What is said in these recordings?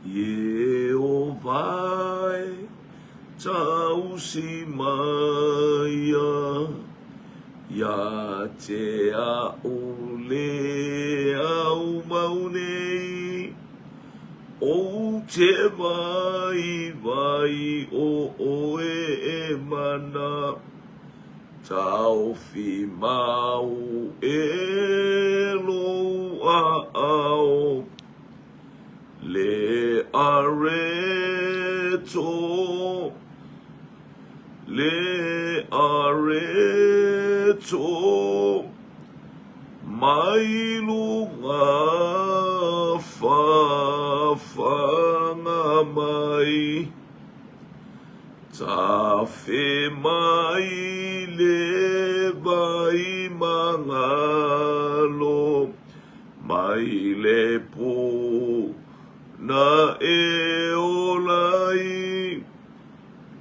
Ieova e tausi maia ia te a'u le au mau nei Ou te vaivai o oe e mana Taofi mau e lou aao Le areto, le areto Mai luga fafaga mai Tafe mai le vai magalo Mai le puna e ola ai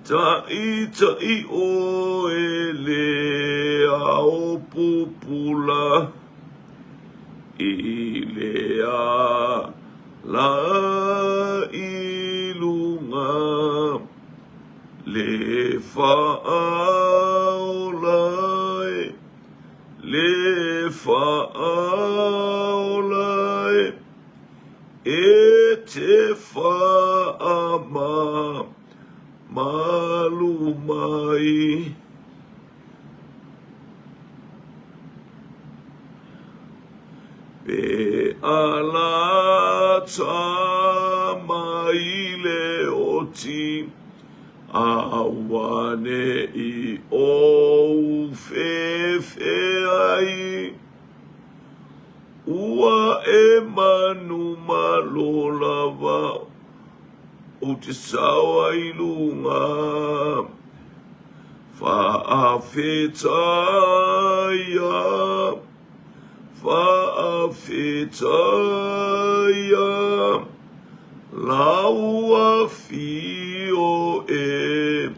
Taʻitaʻi ʻoe le ao pupula I le ala i luga Le faaola e Le faaola e E te faamamalu mai. Pe alata mai le oti auaneʻi ou fefe ai. Ua e manumalo lava ou te sao ai i luga. Faafetaia, faafetaia lau afio e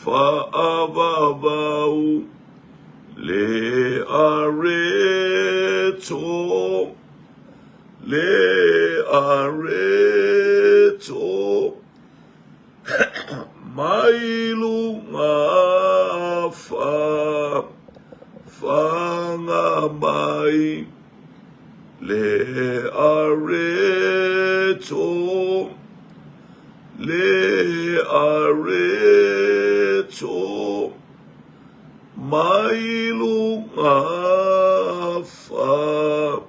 faavavau. Le areto, le areto, mai luga fa, fanga mai. Le areto, le areto, Mai luga fa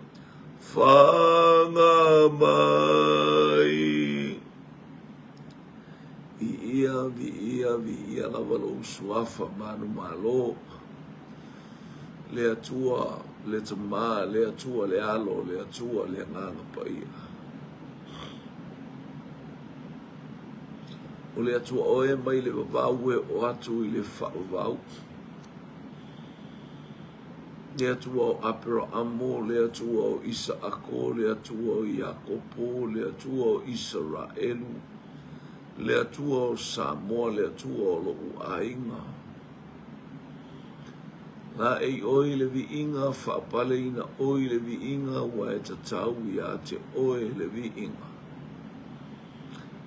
fanga mai. Viia, viia, viia lava lou suafa manumalo. Le Atua, le Tama, le Atua, le Alo, le Atua, le Agaga Paia. O le Atua oe mai le vavau e oo atu i le faavavau. Le Atua o Aperaamo, le Atua o Isaako, le Atua o Iakopo, le Atua o Isaraelu, le Atua o Samoa, le Atua o loʻu aiga. Laei ʻoe i le viiga, faapaleina ʻoe i le viiga, ua e tatau iā te ʻoe le viiga.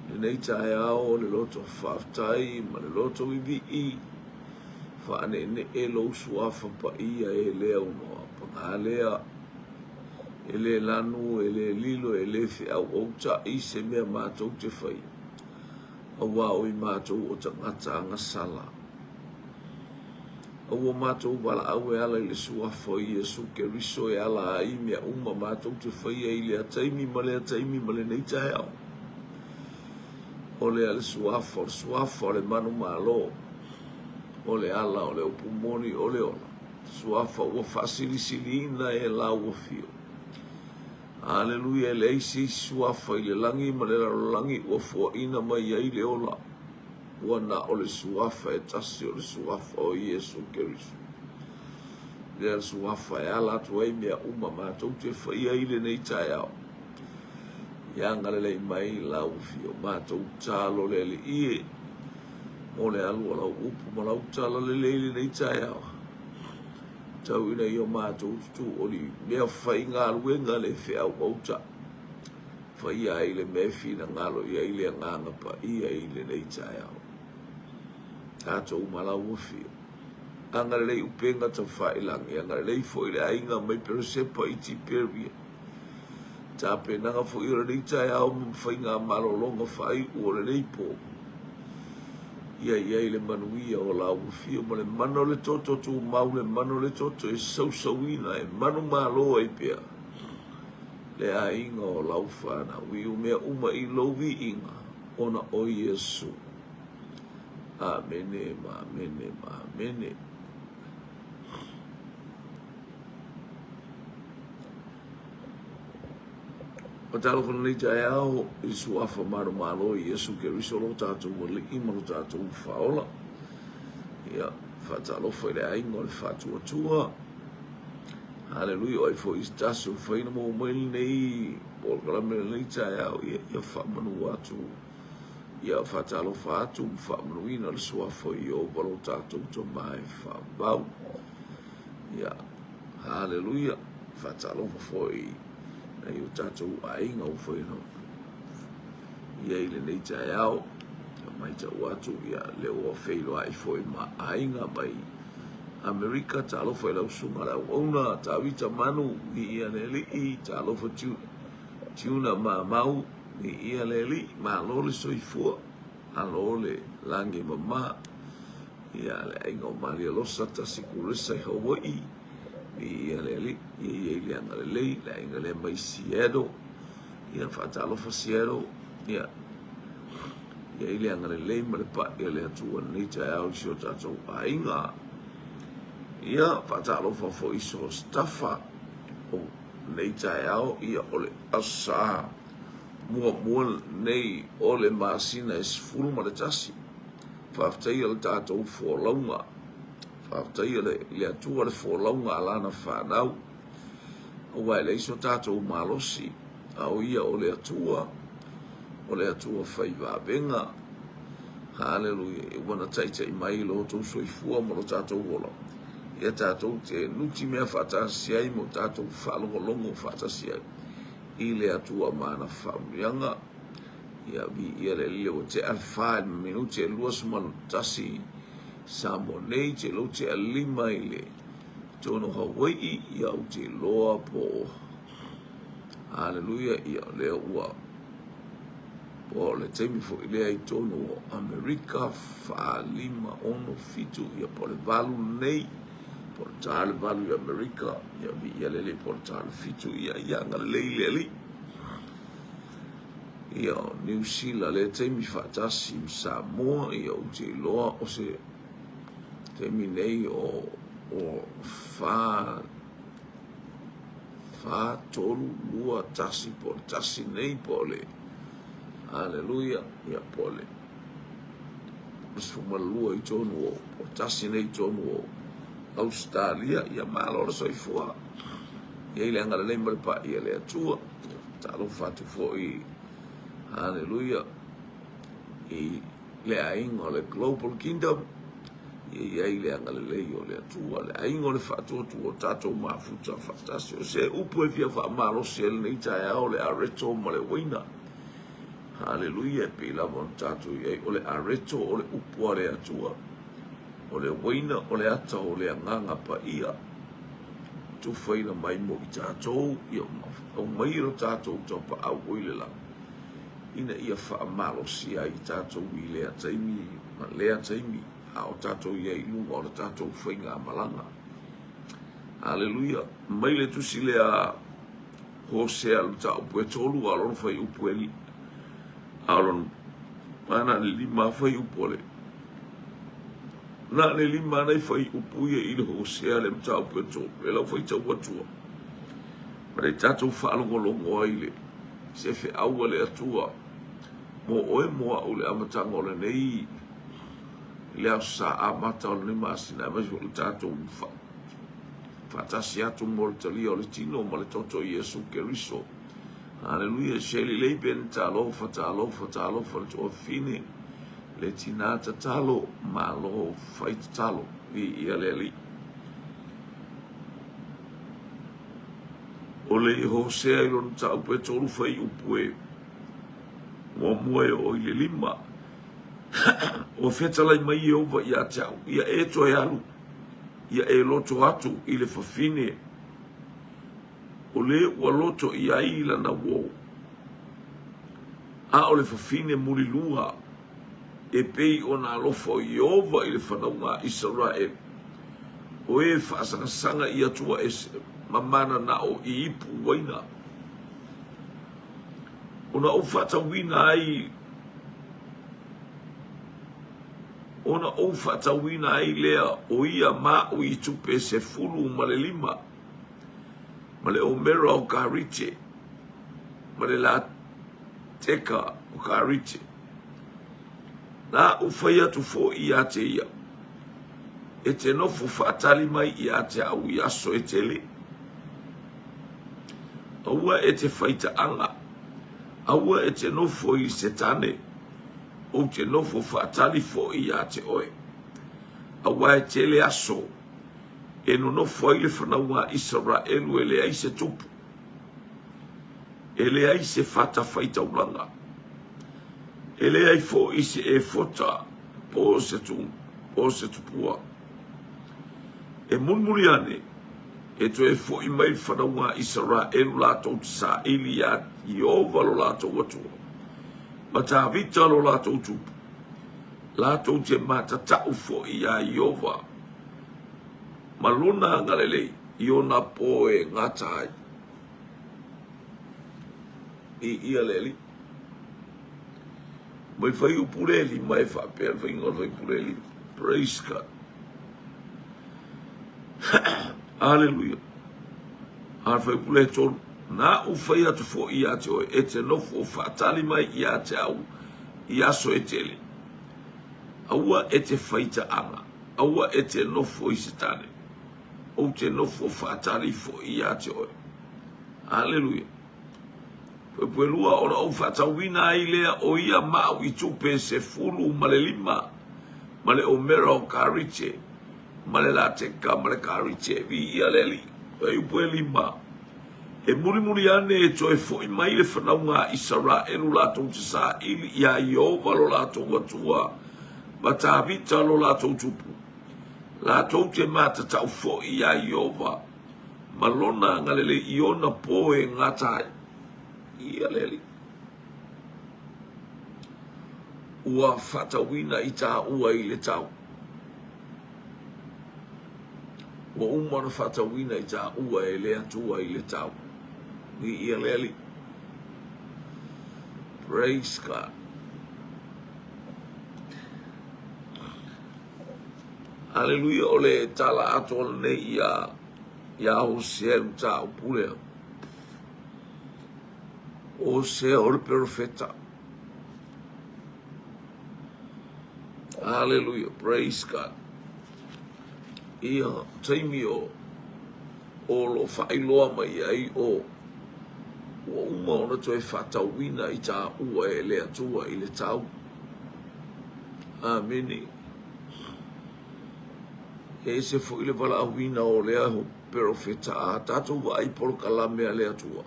Lenei taeao o le loto faafetai ma le loto vivii, faaneenee lou suafa paia e le aunoa. Paga lea, e le lanu, e le lilo, e le feauautaʻi se mea matou te faia, auā o i matou o tagata agasala. A ua matou valaau e ala i le Suafa o Iesu Keriso e ala ai mea uma matou te faia i lea taimi ma lea taimi ma lenei taeao. O lea le Suafa, o le Suafa o le manumalo, o le ala o le upu moni o le ola, Suafa ua faasilisiliina e lau afio. Aleluia, e leai se isi Suafa i le lagi ma le lalolagi ua foaina mai ai le ola. Ua na o le Suafa e tasi, o le Suafa o Iesu Keriso. Lea le Suafa e ala atu ai mea uma matou te faia i lenei taeao. Ia agalelei mai lau afio matou talo le Alii e, mo le alu o lau upu ma lau tala lelei i lenei taeao. Tau ina ia matou tutuoli mea faigaluega le feauauta. Faia ai le mea e finagalo i ai le Agaga Paia i lenei taeao. Tatou uma lau afio. Agalelei upega tafailangi, agalelei foi le aiga mai Peresepa i Tiperia. Tapenaga foi o lenei taeao ma faiga malologa faaiu o lenei po. Ia i ai le manuia o lau afio ma le mana o le toto tumau, le mana o le toto e sausauina, e manumalo ai pea le aiga o lau fanau i mea uma i lou viiga ona o Iesu. Amene ma amene ma amene. Faatalofa lenei taeao i suafa manumalo i Iesu Keriso lo tatou Alii ma lo tatou Faaola. Ia, faatalofa i le aiga o le Faatuatua. Haleluia, o ai foi se tasi o mafai ona maua mai lenei polokalame lenei taeao, ia, ia faamanu atu, ia faatalofa atu ma faamanuina le suafa o Ieova lo tatou Tama e faavavau. Ia, haleluia, faatalofa foi i nai o tatou aiga ua fai ona i ai lenei taeao. Ia matau atu, ia, lea ua feiloai foi ma aiga mai Amerika, talofa i lau susuga le auauna, Tavita Manu, viia le Alii, talofa Tiuna Mamau, viia le Alii, malo le soifua, malo le lagi mama, ia le aiga o Maria Losa, Tasi Kuresa i Hawaii, viia le Alii, ia i ai le agalelei, le aiga lea mai Seattle, ia faatalofa Seattle, ia I ai le agalelei ma le pai a le Atua i lenei taeao i si o tatou aiga. Ia, faatalofa foi i so o se tafa o lenei taeao, ia o le Aso Sa muamua lenei o le masina e 11. Faafetaia le tatou folauga, faafetaia le Atua le folauga a Lana fanau, aua e leai so tatou malosi. A o Ia o le Atua, o le Atua fai vavega. Haleluia. Ua na taitai mai lo outou soifua ma lo tatou ola, ia tatou te nuti mea faatasi ai ma o tatou faalogologo faatasi ai i le Atua ma ana faamanuiaga. Ia viia le Alii ua tea le 4 minute e 21 Samoa nei, te lou tea 5 i le tonu Hawaii, ia ou te iloa po o Haleluia, ia o lea ua po o le taimi foi lea i tonu o Amerika, 4, 5, 6, 7, ia po o le 8 lenei, po o le ta le 8 i Amerika, ia viia le Alii po o le ta le 7, ia ia agalelei le Alii. Ia o Niu Sila lea taimi faatasi ma Samoa, ia ou te iloa o se taimi nei o 4, 4, 3, 2, 1, po o le 1 nei, po o le Aleluia, ia po o le 12 i tonu o, po o le 1 nei i tonu o Ausetalia, ia malo le soifua. Ia i le agalelei ma le pai a le Atua. Talofa atu foi, Aleluia, i le aiga o le Global Kingdom, ia i ai le agalelei o le Atua, le aiga o le faatuatua o tatou mafuta faatasi. O se upu e fia faamalosi ai lenei taeao, le areto ma le uaina. Haleluia, e pei lava ona tatou i ai, o le areto o le upu a le Atua, o le uaina o le ata o le Agaga Paia, tufaina mai mo i tatou, ia aumai lo tatou tapaau i le lagi, ina ia faamalosia ai tatou i lea taimi ma lea taimi, a o tatou i ai i luga o le tatou faigamalaga. Aleluia! Mai le tusi lea Hosea le mataupu e 3 a o lona fuaiupu e a o lona a na o le 5 fuaiupu o le na o le 5 nai fuaiupu ia i le Hosea le mataupu e 3 e lau faitau atua ma le tatou faalogologo ai le se feau a le Atua mo oe mo a'u i le amataga o lenei le Aso Sa amata o lenei masina, aemaise foi le tatou faatasi atu mo le talia o le tino ma le toto i Iesu Keriso. Haleluia. Shirley Laban, talofa, talofa, talofa le tuafafine, le tinā tatalo, malo fai tatalo, viia le Alii. O le Hosea i lona mataupu e 3 fuaiupu e. Muamua e oo i le 5. Ua fetalai mai Ieova ia te au, ia e toe alu, ia e loto atu i le fafine o le ua loto i ai lana uō, a o le fafine mulilua e pei ona alofa o Ieova i le fanauga a Isaraelu, o e faasagasaga i atua ese ma mananao i ipu uaina. Ona ou faatauina ai ona ou faatauina ai lea o ia ma au i tupe 15 ma le omera o karite ma le lateka o karite. Na ou fai atu foi ia te ia, e te nofo faatali mai ia te au i aso e tele. Aua e te fai taaga, aua e te nofo i se tane, ou te nofo faatali foi ia te oe. Aua e tele aso e nonofo ai le fanauga a Isaraelu e leai se tupu, e leai se fatafaitaulaga, e leai foi se efota po o se tupua. E mulimuli ane, e toe foi mai le fanauga a Isaraelu latou te saili iā Ieova lo latou Atua, ma Tavita lo latou tupu, latou te matatau foi iā Ieova ma lona agalelei i ona pō e gata ai. Viia le Alii. Mai fuaiupu le 5 e faapea le faiga o le fuaiupu le 5. Praise God. Aleluia. A le fuaiupu le 3. Na ou fai atu foi ia te oe, e te nofo faatali mai ia te au i aso e tele. Aua e te fai taaga, aua e te nofo i se tane, ou te nofo faatali foi ia te oe. Aleluia. Fuaiupu 2, ona ou faatauina ai lea o ia ma au i tupe 15 ma le omera o karite ma le lateka ma le karite. Viia le Alii. Fuaiupu 5, E mulimuli ane e toe foi mai le fanauga a Isaraelu latou te saili iā Ieova lo latou Atua ma Tavita lo latou tupu, latou te matatau foi iā Ieova ma lona agalelei i ona pō e gata ai. Ia le Alii. Ua faatauina i tāua i le tau. Ua uma ona faatauina i tāua e le Atua i le tau. Viia le Alii. Praise God. Aleluia, o le tala atoa lenei ia ia Hosea le mataupu lea. O Hosea o le perofeta. Aleluia, praise God. Ia taimi o o lo faailoa mai ai o ua uma ona toe faatauina i tāua e le Atua i le tau. Amene. E ese foi le valaauina o lea perofeta a tatou vaai polokalame a le Atua.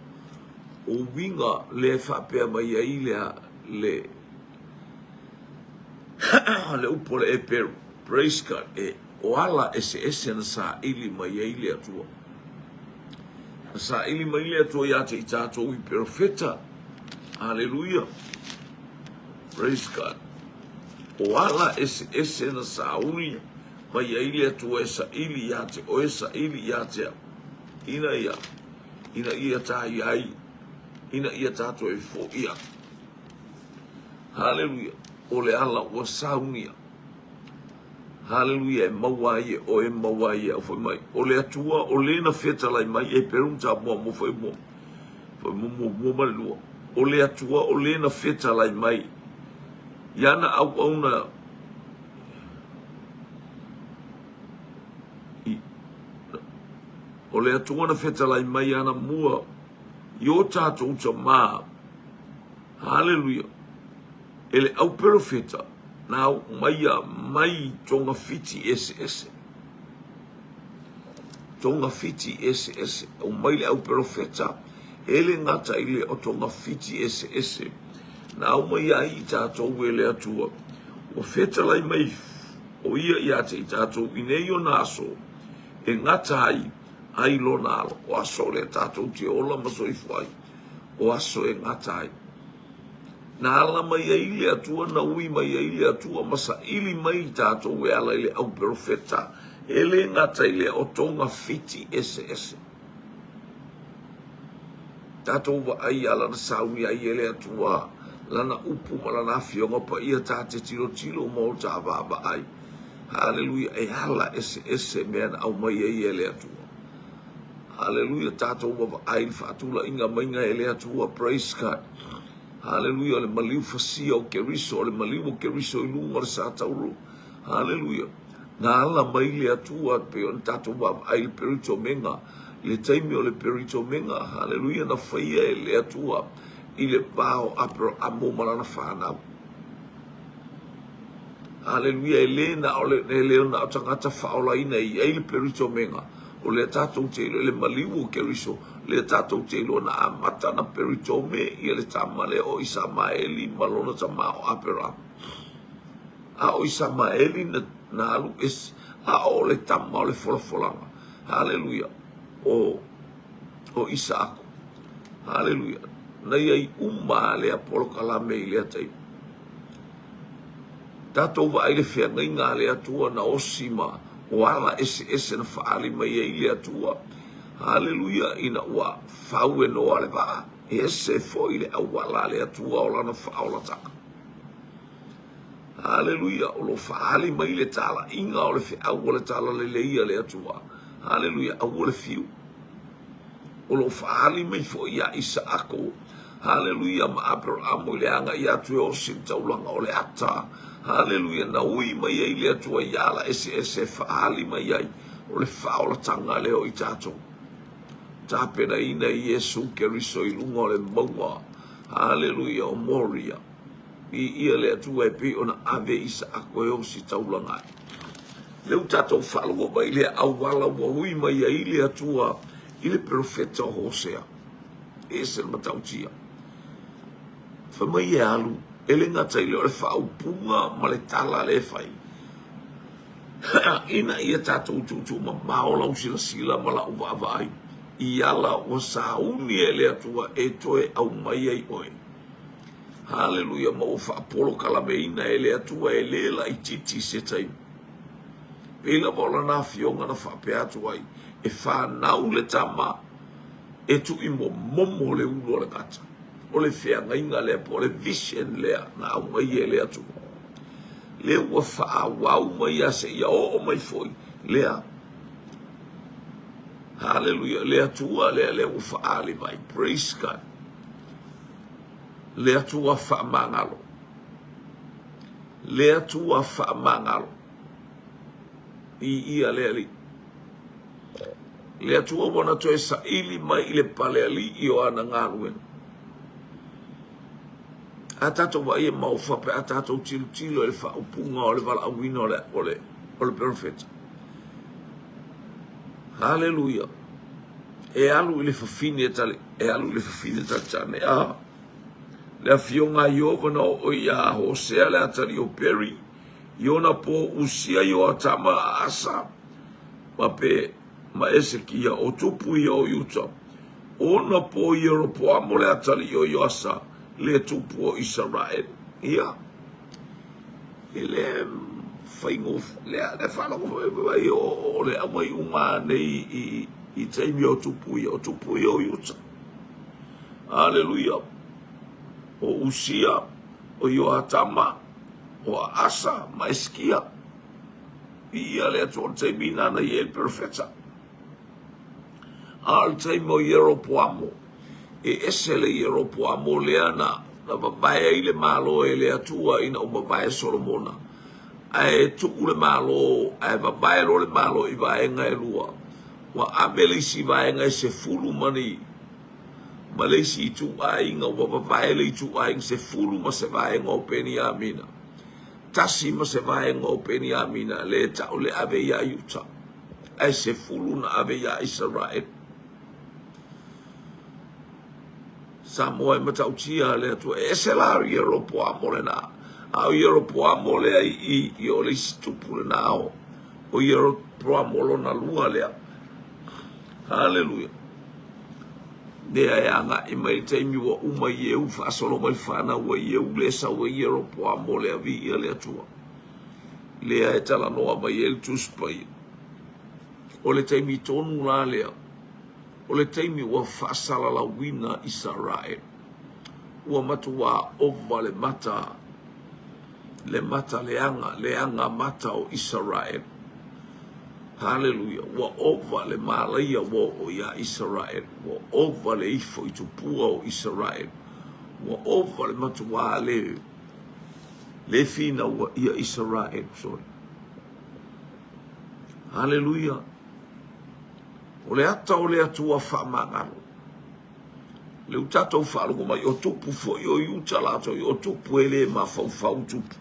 O uiga lea e faapea mai ai le le le upu o le Eperu. Praise God. E o ala eseese na saili mai ai le Atua. Na saili mai le Atua ia te i tatou i perofeta. Hallelujah. Praise God. O ala eseese na sauni mai ai le Atua e saili ia te oe, saili ia te au. Ina ia, ina ia tā i ai, ina ia tātou e foʻi atu. Haleluia. O le ala ua saunia. Haleluia, e maua ai e oe, maua ai e au fai mai. O le Atua, o le na fetalai mai, e peru ta mua mua fai mua. Fai mua mua mua ma le lua. O le Atua, o le na fetalai mai. Iana auauna i, o le Atua na fetalai mai ana mua i o tātou tamā. Haleluia. E le au perofeta na aumaia mai togafiti eseese. Togafiti eseese. Aumai le au perofeta, e le gata i le o togafiti eseese. Na aumai ai i tatou e le Atua, ua fetalai mai o ia ia te i tatou i nei ona aso e gata ai ai lona alo. O aso lea tatou te ola ma soifua ai, o aso e gata ai. Na ala mai ai le Atua, na ui mai ai le Atua ma saili mai i tatou e ala i le au perofeta, e le gata i lea o togafiti eseese. Tatou vaai ia lana sauni ai e le Atua lana upu ma lana afioga paia ta te tilotilo ma o ta vaavaai. Haleluia, e ala eseese mea na aumai ai e le Atua. Haleluia, tatou vaavaai i le faatulaiga maiga e le Atua. Praise God. Haleluia, o le maliu fasia o Keriso, o le maliu o Keriso i luga o le sa tauro. Haleluia. Na ala mai le Atua pei ona tatou vaavaai i le Perito Omega, i le taimi o le Perito Omega, haleluia, na faia e le Atua i le va o Aperamo ma lana fanau. Haleluia, e le na o le, e le na o tagata faaolaina e i ai le Perito Omega, o lea tatou te iloa i le maliu o Keriso, lea tatou te iloa na amata na Perito Ome ia le tama lea o Isamaeli ma lona tama o Aperamo. A o Isamaeli na, na alu ese, a o le tama o le folafolaga. Haleluia. O, o Isaako. Haleluia. Na iai uma lea polokalame i lea taimi. Tatou vaai le feagaiga a le Atua na osi ma o ala eseese na faaali mai ai le Atua. Haleluia. Ina ua fau e Noa le vaa, e ese foi le auala a le Atua o lana faaolataga. Haleluia! O lo o faaali mai le talaiga o le feau o le talalelei a le Atua. Haleluia! Aua le fiu. O lo o faaali mai foi ia Isaako, haleluia, ma Aperamo i le agai atu e osi le taulaga o le ata. Haleluia! Na ui mai ai le Atua i ala eseese e faaali mai ai o le faaolataga lea o i tatou. Tapenaina Iesu Keriso i luga o le mauga, haleluia, o Moria. Viia le Atua e pei ona ave Isaako e osi taulaga ai. Lea ua tatou faalogo mai i le auala ua ui mai ai le Atua i le perofeta o Hosea. E ese le matautia. Fai mai e alu, e le gata i lea o le faaupuga ma le tala lea e fai. Ina ia tatou tuutuu mamao lau silasila ma lau vaavaai i ala ua sauni e le Atua e toe aumai ai oe. Haleluia, ma ua faapolokalameina e le Atua e le laitiiti se taimi. Pei lava o lana afioga na faapea atu ai, e fanau le tama e tuuimomomo le ulu o le gata. O le feagaiga lea po o le vision lea na aumai e le Atua. Lea ua faaauau mai ia seia oo mai foi lea. Haleluia, le Atua lea lea ua faaali mai. Praise God. Le Atua faamagalo. Le Atua faamagalo. Viia le Alii. Le Atua ua na toe saili mai i le pale alii o ana galuega. A tatou vaai e maofa pe a tatou tilotilo i le faaupuga o le valaauina o le, o le, o le perofeta. Haleluia. E alu i le fafine tale, e alu i le fafine talitane. A, le afioga a Ioova na oo iā Hosea le atalii o Peri, i ona po Usia Ioatama a Asa, ma pe, ma Esekia, o tupu ia o Iuta. Ona po Ieropoamo le atalii o Ioasa, le tupu o Isaraele. Ia, E le faigofie, lea le faalogo foi mai o le aumai uma nei i, i taimi o tupu ia, o tupu ia o Iuta. Aleluia. O Usia, o Ioatama, o Asa ma Eskia. Viia le Atua o le taimi nana i ai le perofeta. A o le taimi o Ieropoamo, e ese le Ieropoamo lea na, na vavae ai le Malo e le Atua ina ua mavae Solomona, ae tuu le Malo, ae vavae loa le Malo i vaega e lua. Ua ave le isi vaega e 10 ma ni, ma le isi ituaiga, ua vavae le ituaiga 10 ma se vaega o Peniamina. Tasi ma se vaega o Peniamina le tau le ave iā Iuta, ae 10 na ave iā Isaraelu. Samoa e matautia le Atua. E ese la o Ieropoamo lena. A o Ieropoamo lea i i, o le isi tupu lena o, o Ieropoamo lona lua lea. Haleluia. Lea e agai mai le taimi ua uma Ieu faasolo mai le fanau a Ieu lea sau ai Ieropoamo lea viia le Atua. Lea e talanoa mai ai le Tusi Paia. O le taimi tonu la lea O le taimi ua faasalalauina Isaraelu, ua matuā ova le mata, le mata leaga, leaga mata o Isaraelu. Haleluia! Ua ova le malaia ua oo iā Isaraelu, ua ova le ifo i tupua o Isaraelu, ua ova le matuā le, le finaua ia Isaraelu. Sorry. Haleluia! O le ata o le Atua faamagalo. Lea ua tatou faalogo mai, o tupu foi o Iuta latou, o tupu e le mafaufau tupu.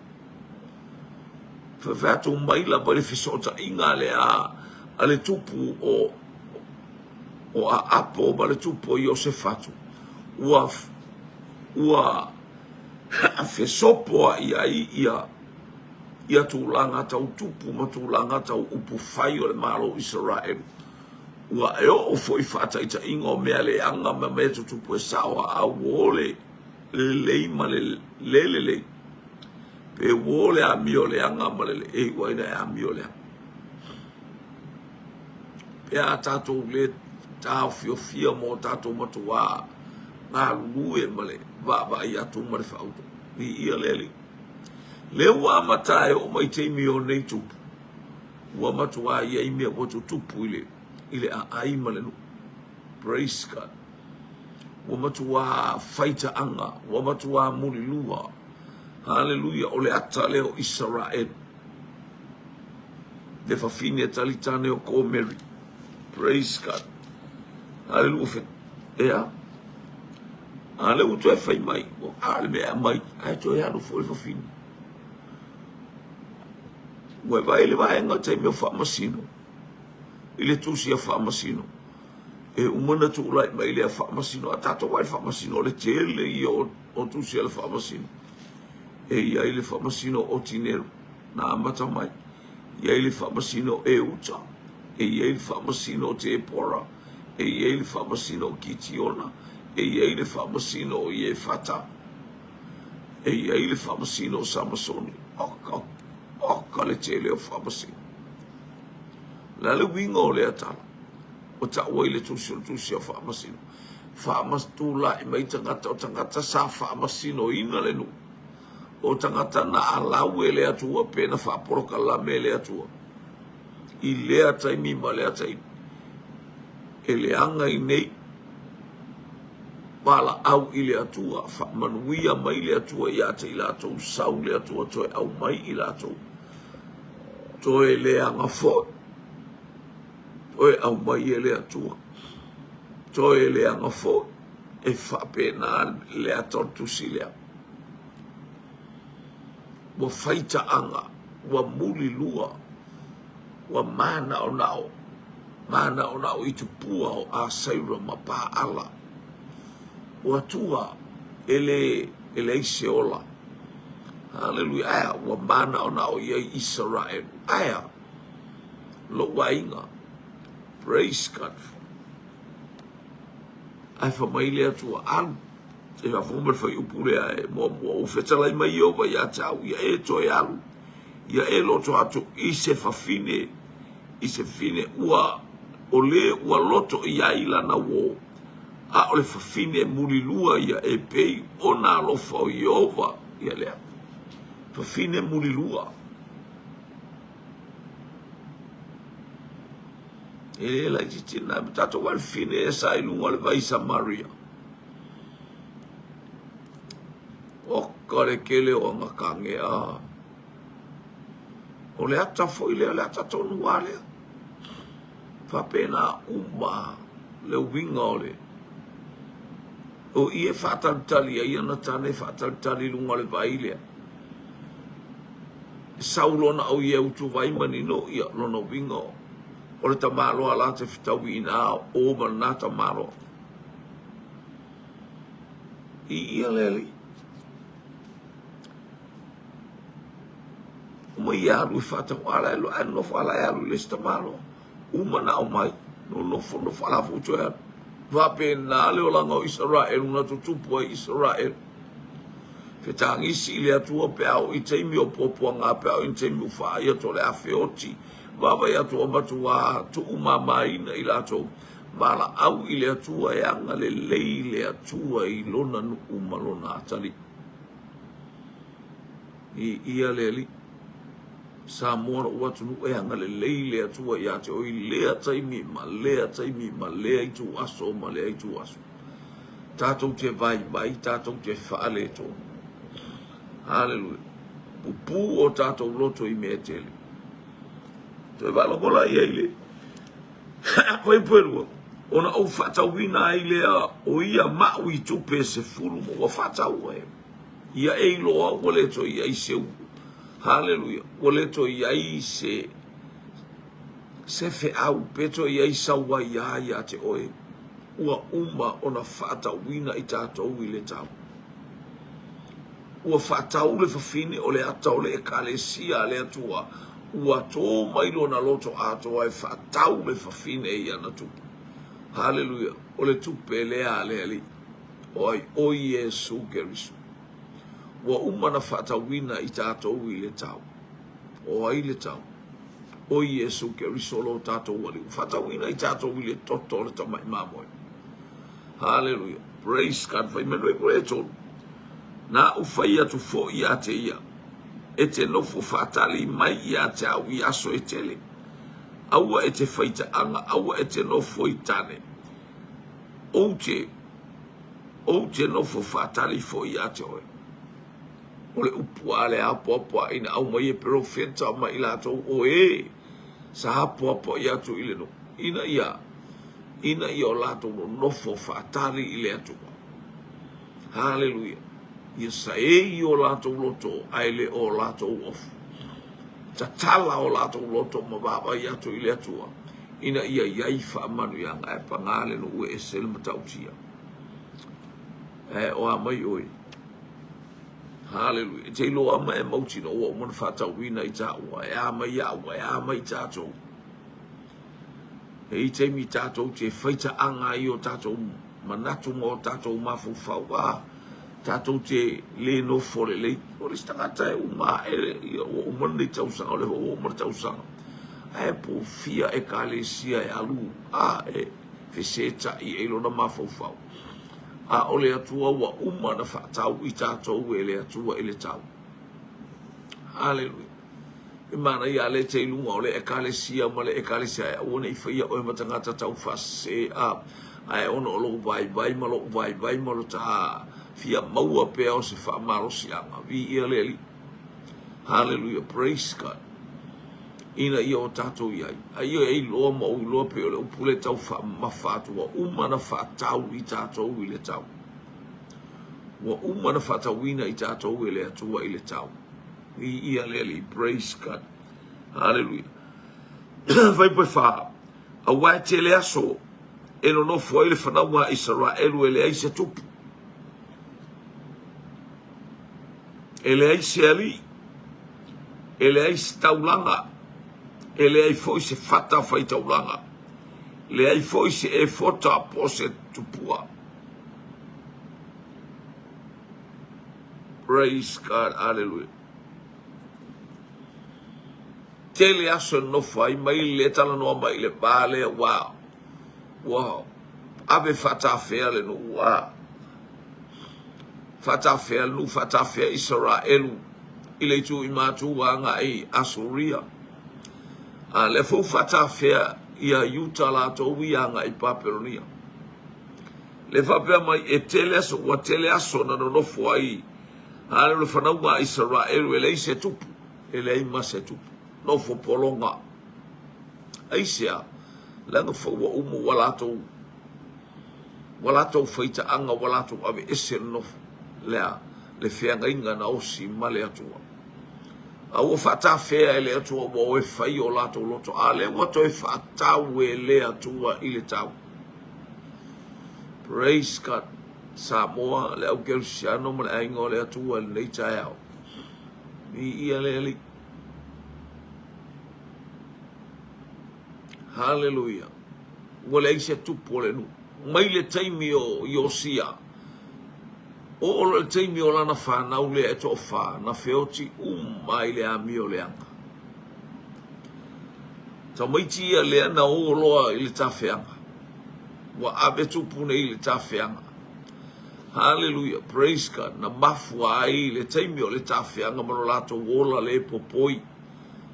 Fai atu mai lava i le fesootaiga lea a le tupu o o Aapo ma le tupu o Iosefatu, ua ua fesopo ai ai ia ia tulaga tau tupu ma tulaga tau upu fai o le Malo o Isaraelu. Ua e oo foi faataitaiga o mea leaga ma mea tutupu e sao a a uo le lelei ma le le lelei. Pe uo le amio leaga ma le e iu ai na e amio leaga. Pe a tatou le taofiofia mo tatou matuā galulue ma le vaavaai atu ma le faauto. Viia le Alii. Lea ua amata e oo mai taimi o nei tupu, ua matuā i ai mea ua tutupu i le, i le aai ma le nuu. Praise God. Ua matuā faitaaga, ua matuā mulilua. Haleluia, o le ata lea o Isaraelu. Le fafine talitane o Komeri. Praise God. Haleluia. Ea. A lea ua toe fai mai, ua a le mea e aumai, ae toe alu foi le fafine. Ua e vaai i le vaega taimi o faamasino, i le tusi a faamasino, e uma ona tulai mai lea faamasino, a tatou vaai i le faamasino, o le tele ia o, o tusi a le faamasino. E i ai le faamasino o Tinero, na amata mai, e i ai le faamasino o Euta, e i ai le faamasino o Tepora, e i ai le faamasino o Kitiona, e i ai le faamasino o Iefata, e i ai le faamasino o Samasoni. Oka, oka le tele o faamasino. O le a le uiga o lea tala? Ua tau ai le tusi o le tusi o faamasino. Faamas, tulai mai tagata, o tagata sa faamasinoina le nuu. O tagata na alau e le Atua pe na faapolokalame e le Atua. I lea taimi ma lea taimi. E leaga i nei valaau i le Atua, faamanuia mai le Atua ia te i latou, sau le Atua toe aumai i latou, toe leaga foi, toe aumai e le Atua, toe leaga foi, e faapena le ata o le tusi lea. Ua faitaaga, ua mulilua, ua mānaonao, mānaonao i tupua o Asaira ma Paala. Ua tua e le, e leai se ola. Haleluia. Ae ua mānaonao i ai Isaraelu. Ae lou aiga. Praise God. Ae fai mai le Atua, alu. E faafofoga mai le fuaiupu lea e muamua, ua fetalai mai Ieova ia te au, ia e toe alu, ia e loto atu i se fafine, i se fafine ua o le ua loto i ai lana uō, a o le fafine mulilua ia e pei ona alofa o Ieova ia lea. Fafine mulilua. E le laitiiti lena, tatou vaai le fafine e sa i luga o le vai Samaria. Oka le kele o ana kagea. O le ata foi lea, o le ata tonu lava lea. Faapena uma le uiga o le o i e faatalitali ai ana tane e faatalitali i luga o le vai lea. E sau lona au i e utuvai manino ia lona uiga o le tamaloa la te fetaui i ina o ma lena tamaloa. I ia le Alii. Uma ia alu e faatau ala e ae nofo ala e alu i le isi tamaloa. Uma na aumai, nonofo nofo ala foi toe alu. Faapena le olaga o Isaraelu na tutupu ai Isaraelu. Fetagisi i le Atua pe a oo i taimi o puapuaga, pe a oo i taimi ua faai atu o le a feoti, vaavaai atu ua matua tuumamaina i latou, valaau i le Atua e agalelei le Atua i lona nuu ma lona atalii. Viia le Alii. Samoa lou atunuu e agalelei le Atua ia te oe i lea taimi ma lea taimi ma lea ituaso ma lea ituaso. Tatou te vaivai, tatou te faaletonu. Haleluia. Pupū o tatou loto i mea e tele. Toe faalogo la i ai le fuaiupu e lua, ona ou faatauina ai lea o ia mau i tupe e 10 ma ua faatau ai. Ia e iloa ua le toe i ai se Haleluia, ua le toe i ai se se feau pe toe i ai sau aiā ia te oe. Ua uma ona faatauina i tatou i le tau. Ua faatau le fafine o le ata o le Ekalesia a le Atua, ua tō mai lona loto atoa e faatau le fafine i ana tupe. Haleluia! O le tupe lea a le Alii, o ai? O Iesu Keriso. Ua uma ona faatauina i tatou i le tau. O ai le tau? O Iesu Keriso lo tatou Alii. Ua faatauina i tatou i le toto o le tamai mamoe. Haleluia. Praise God. Fai mai le e tolu. Na ou fai atu foi ia te ia, e te nofo faatali mai ia te au i aso e tele. Aua e te faitaaga, aua e te nofo i tane. Ou te, ou te nofo faatali foi ia te oe. O le upu a le apoapoaiga aumai e perofeta ma i latou o e sa apoapoai atu i le nuu, ina ia, ina ia o latou nonofo faatali i le Atua. Haleluia. Ia saei o latou loto ae le o latou ofu. Tatala o latou loto ma vaavaai atu i le Atua ina ia i ai faamanuiaga ae paga le nuu e ese le matautia. Ae o a mai oe. Haleluia. E te iloa ma e mautinoa ua uma ona faatauina i taua, e a mai au, e a mai tatou. E i taimi tatou te faitaaga ai o tatou manatu ma o tatou mafaufau, a tatou te le nofo lelei. O le isi tagata e uma ae, ia, ua uma lenei tausaga, o lea foi ua uma le tausaga. Ae po fia ekalesia e alu, a e fesetai ai lona mafaufau. A o le Atua ua uma ona faatau i tatou e le Atua i le tau. Haleluia. E manaia a le te i luga o le ekalesia ma le ekalesia e aua ne i faia oe ma tagata tau faasese a ae ona o lou vaivai ma lou vaivai ma lo ta fia maua pea o se faamalosiaga. Viia le Alii. Haleluia. Praise God. Ina ia o tatou i ai. A ia e iloa ma ou iloa pei o le upu le tau faamamafa atu ua uma ona faatau i tatou i le tau. Ua uma ona faatauina i tatou e le Atua i le tau. Viia le Alii. Praise God. Haleluia. Fuaiupu e fa. Aua e tele aso e nonofo ai le fanauga a Isaraelu e leai se tupu, e leai se alii, e leai se taulaga, e leai foi se fata faitaulaga, leai foi se efota po o se tupua. Praise God, hallelujah. Tele aso e nofo ai mai le talanoa mai le va lea ua ua ave faatafea le nuu a faatafea le nuu faatafea Isaraelu i le itu i matu agai Asuria. A lea foi ua faatafea ia Iuta latou ia agai Papelonia. Le faapea mai, e tele aso, ua tele aso na nonofo ai a le fanauga a Isaraelu e leai se tupu, e leai ma se tupu, nofo pologa. Aisea? Leaga foi ua uma ua latou ua latou faitaaga, ua latou aveese le nofo, lea, le feagaiga na osi ma le Atua. A ua faatafea e le Atua ua o e fai o latou loto, a lea ua toe faatau e le Atua i le tau. Praise God. Samoa, le au Kerisiano ma le aiga o le Atua i lenei taeao. Viia le Alii. Haleluia. Ua leai se tupu o le nuu. Mai le taimi o Iosia, oo loa i le taimi o lana fanau lea e toafa, na feoti uma ai le amio leaga. Tamaiti ia lea na o loa i le tafeaga. Ua ave tupu nei i le tafeaga. Haleluia, praise God. Na mafua ai le taimi o le tafeaga ma lo latou ola le popoi.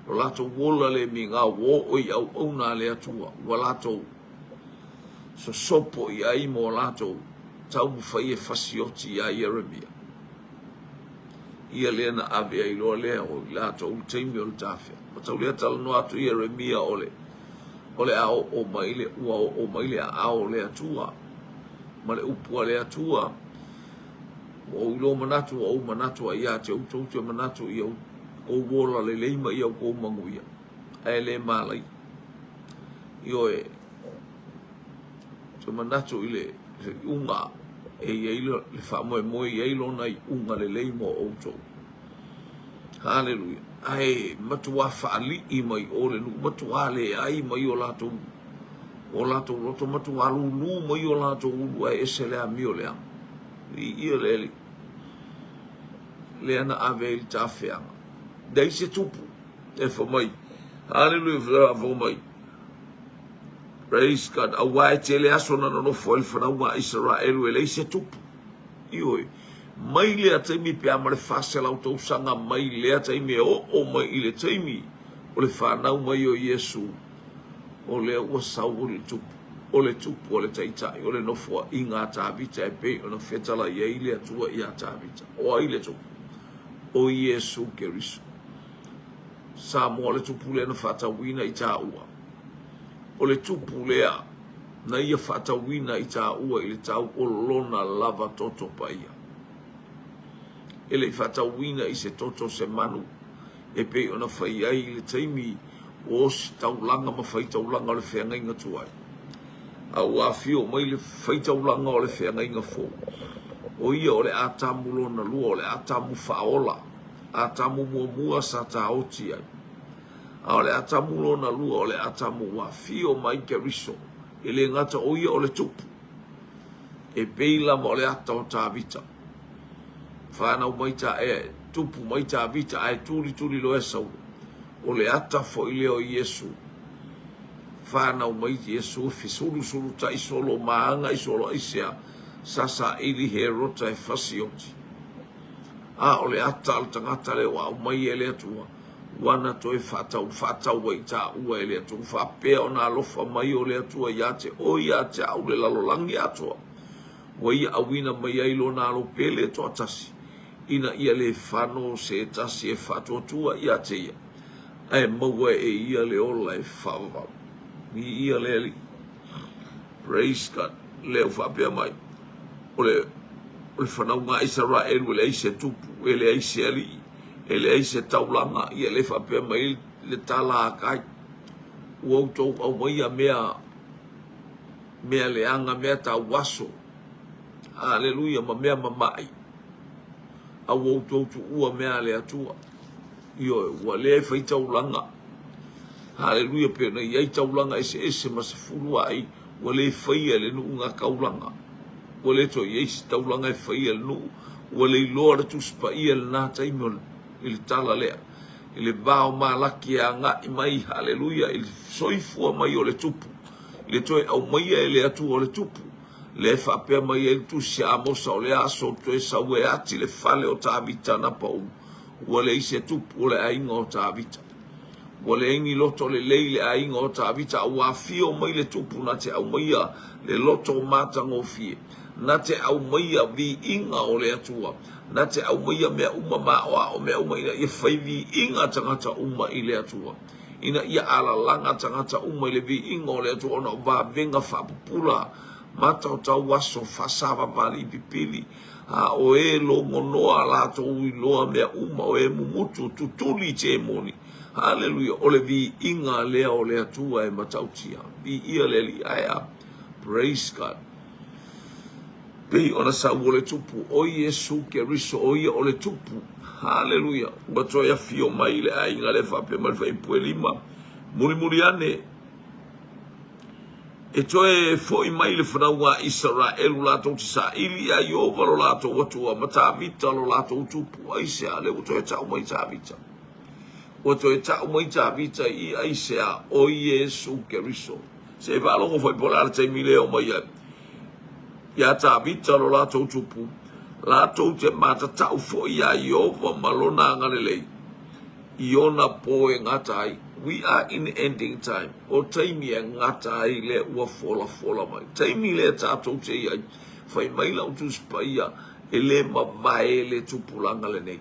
Lo latou ola le migao ua oo i auauna a le Atua. Ua latou sosopo i ai ma o latou taumafai e fasioti iā Ieremia. Ia lea na ave ai loa lea o i latou i le taimi o le tafea. Ua tau lea talanoa atu Ieremia o le o le a oo mai le ua oo mai le aao o le Atua ma le upu a le Atua. Ua ou iloa manatu, ua ou manatu ai ia te outou te manatu ia outou ola lelei ma ia outou manuia, ae le malaia. Ioe, te manatu i le iuga e i ai le faamoemoe e i ai lona iuga lelei mo outou. Haleluia. Ae matuā faalii mai o le nuu, matuā leai mai o latou o latou loto, matuā lūlū mai o latou ulu ae ese le amio leaga. Viia le Alii. Lea na ave ai le tafeaga. Leai se tupu e fai mai. Haleluia, fai mai. Praise God. Auā e tele aso na nonofo ai le fanauga a Isaraelu e leai se tupu. Ioe. Mai lea taimi pe a ma le 400 tausaga mai lea taimi e oo mai i le taimi o le fanau mai o Iesu, o lea ua sau le tupu, o le tupu o le Taitai, o le nofoaiga a Tavita e pei ona fetalai ai le Atua iā Tavita. O ai le tupu? O Iesu Keriso. Samoa le tupu lea na faatauina i tāua. O le tupu lea na ia faatauina i tāua i le tau o lona lava toto paia. E le i faatauina i se toto o se manu e pei ona fai ai i le taimi o ositaulaga ma faitaulaga o le feagaiga tuai. A ua afio mai le faitaulaga o le feagaiga fou, o ia o le Atamu lona lua, o le Atamu faaola, Atamu muamua sa taoti ai. A o le Atamu lona lua, o le Atamu ua afio mai Keriso, e le gata o ia o le tupu, e pei lava o le ata o Tavita. Fanau mai ta, e, tupu mai Tavita ae tulituli loa e Saulo. O le ata foi lea o Iesu. Fanau mai Iesu, fesulusulutai solo ma agai solo aisea, sa saili Herota e fasioti. A o le ata a le tagata lea ua aumai e le Atua, ua na toe faatau, faatau ai taua e le Atua, ua faapea ona alofa mai o le Atua ia te oe ia te au le lalolagi atoa, ua ia auina mai ai lona alo pele toatasi, ina ia le fano se tasi e faatuatua ia te ia, ae maua e ia le ola e faavavau. Viia le Alii. Praise God. Lea ua faapea mai, o le, o le fanauga a Isaraelu e leai se tupu, e leai se alii, e leai se taulaga, ia le faapea mai le tala a Kai. Ua outou aumaia mea, mea leaga, mea tauaso, haleluia, ma mea mama'i, a ua outou tuua mea a le Atua. Ioe, ua le fai taulaga. Haleluia, pei ona i ai taulaga eseese ma sefulu ai, ua le faia e le nuu ngā taulaga. Ua le toe i ai se taulaga e faia e le nuu, ua le iloa le Tusi Paia i lenā taimi o i le tala lea, i le va o Malaki e agai mai, haleluia, i le soifua mai o le tupu, i le toe aumaia e le Atua o le tupu, lea e faapea mai ai le Tusi a Amosa, o le aso toe sau e ati le fale o Tavita na pau. Ua leai se tupu o le aiga o Tavita. Ua leai ni loto lelei i le aiga o Tavita, a ua afio mai le tupu na te aumaia le loto matagofie, na te aumaia viiga o le Atua, na te aumaia mea uma ma aoao mea uma ina ia fai viiga tagata uma i le Atua, ina ia alalaga tagata uma i le viiga o le Atua ona o vavega faapupula ma taotauaso faasavavali pipili. A o e logonoa latou iloa mea uma, o e mumutu, tutuli temoni. Haleluia, o le viiga lea o le Atua e matautia. Viia le Alii, ae a? Praise God. Pei ona sau o le Tupu, o Iesu Keriso, o ia o le Tupu. Haleluia! Ua toe afio mai i le aiga lea faapea mai le fuaiupu e 5. Mulimuli ane, e toe foi mai le fanauga a Isaraelu latou te saili iā Ieova lo latou Atua ma Tavita lo latou Tupu. Aisea? Lea ua toe tau mai Tavita. Ua toe tau mai Tavita i aisea? O Iesu Keriso. Se i faalogo foi po o le a le taimi lea e oo mai ai. Iā Tavita lo latou tupu, latou te matatau foi iā Ieova ma lona agalelei i ona po e gata ai. We are in ending time. O taimi e gata ai lea ua folafola mai. Taimi lea tatou te i ai, fai mai lau Tusi Paia, e le mavae le tupulaga lenei.